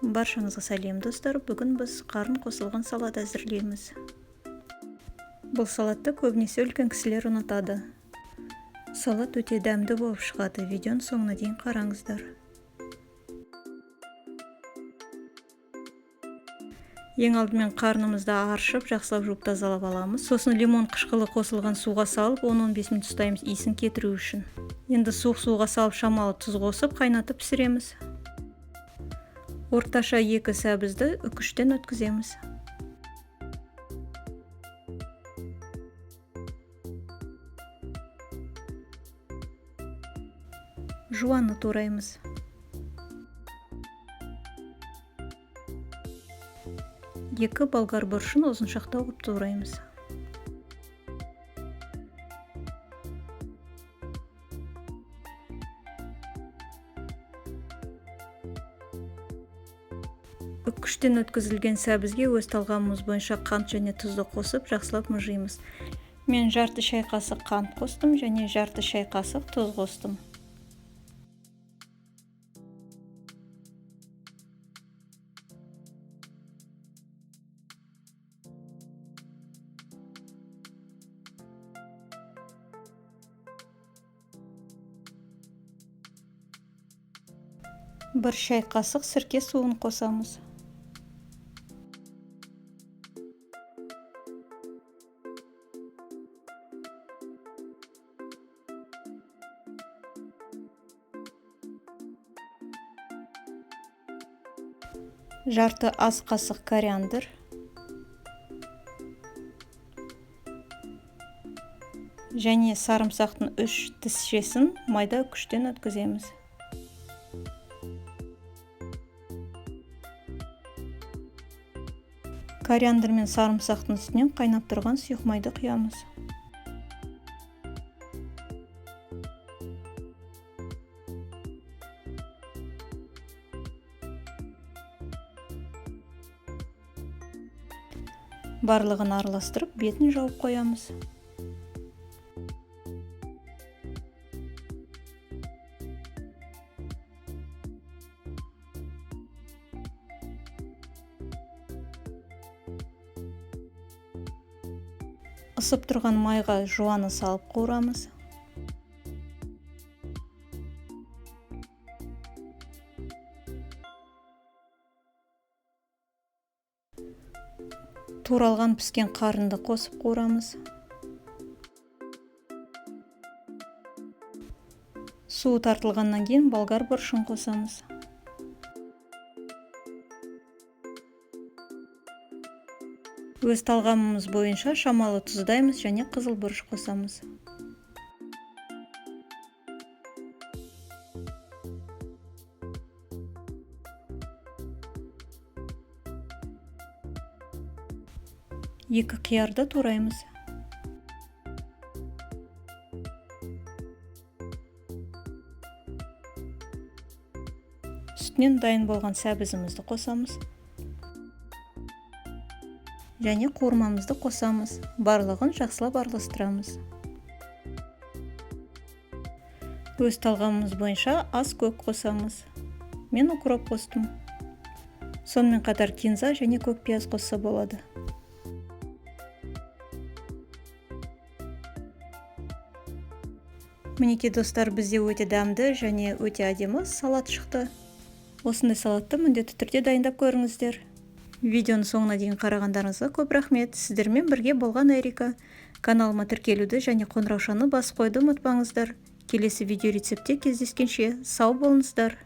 Баршаңызға сәлем, достар! Бүгін біз қарын қосылған салат әзірлейміз. Бұл салатты көбінесе үлкен кісілер ұнатады. Салат өте дәмді болып шығады. Видеоның соңына дейін қараңыздар. Ең алдымен қарнымызды аршып, жақсылап жуып тазалап аламыз. Сосын лимон қышқылы қосылған суға салып, 10-15 минут ұстаймыз иісін кетіру үшін. Енді суық суға салып, шамалы тұз қосып, қайнатып пісіреміз. Орташа 2 сәбізді үкіштен өткіземіз. Жуаны тураймыз. 2 болгар бұрышын ұзыншақтау қылып тураймыз. Үккіштен өткізілген сәбізге өз талғамымыз бойынша қант және тұзды қосып, жақсылап мыжимыз. Мен жарты шай қасық қант қостым және жарты шай қасық тұз қостым. Бір шай қасық сірке суын қосамыз. Жарты ас қасық кориандр, және сарымсақтың 3 тісшесін майда күштен өткіземіз. Кориандр мен сарымсақтың үстінен қайнап тұрған сұйық майды құямыз. Барлығын араластырып, бетін жауып қоямыз. Ысып тұрған майға жуаны салып қуырамыз. Туралған піскен қарынды қосып қуырамыз. Суы тартылғаннан кейін болгар бұрышын қосамыз. Өз талғамымыз бойынша шамалы тұздаймыз және қызыл бұрыш қосамыз. Екі қиярды тураймыз. Үстінен дайын болған сәбізімізді қосамыз. Және қуырмамызды қосамыз. Барлығын жақсылап араластырамыз. Өз талғамымыз бойынша аз көк қосамыз. Мен укроп қостым. Сонымен қатар кинза және көк пияз қосса болады. Мінекей, достар, бізде өте дәмді және өте әдемі салат шықты. Осындай салатты міндетті түрде дайындап көріңіздер. Видеоның соңына дейін қарағандарыңызға көп рахмет. Сіздермен бірге болған Эрика. Каналыма тіркелуді және қоңыраушаны басып қоюды ұмытпаңыздар. Келесі видео рецептте кездескенше сау болыңыздар.